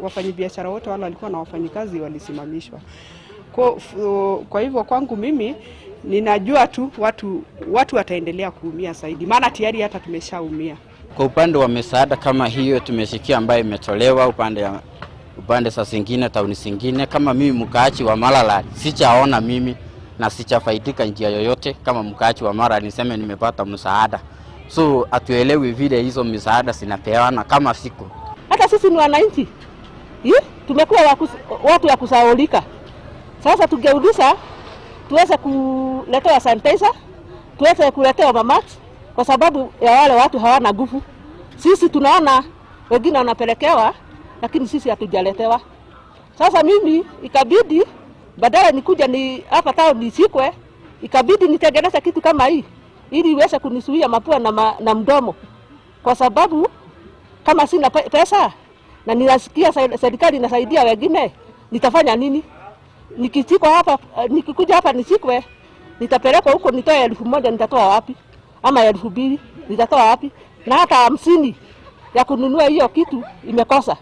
Wafanyabiashara wote wale walikuwa na wafanyikazi walisimamishwa. Kwa hivyo kwangu mimi ninajua tu watu wataendelea kuumia zaidi, maana tayari hata tumeshaumia. Kwa upande wa misaada kama hiyo tumesikia ambayo imetolewa upande saa zingine tauni zingine, kama mimi mkaaji wa Maralal sichaona mimi na sichafaidika njia yoyote. Kama mkaaji wa Maralal niseme nimepata msaada, so hatuelewi vile hizo misaada zinapeana kama siku Hata sisi ni wananchi, tumekuwa watu wa kusahaulika. Sasa tungeuliza tuweze kuletewa sanitizer, tuweze kuletewa mamask, kwa sababu ya wale watu hawana nguvu. Sisi tunaona wengine wanapelekewa, lakini sisi hatujaletewa. Sasa mimi ikabidi badala nikuja ni hapa town nishikwe, ikabidi nitengeneze kitu kama hii ili iweze kunisuia mapua na mdomo, kwa sababu kama sina pesa na ninasikia serikali inasaidia wengine, nitafanya nini? Nikishikwa hapa, nikikuja hapa nishikwe, nitapelekwa huko nitoe 1,000, nitatoa wapi? Ama 2,000 nitatoa wapi? Na hata 50 ya kununua hiyo kitu imekosa.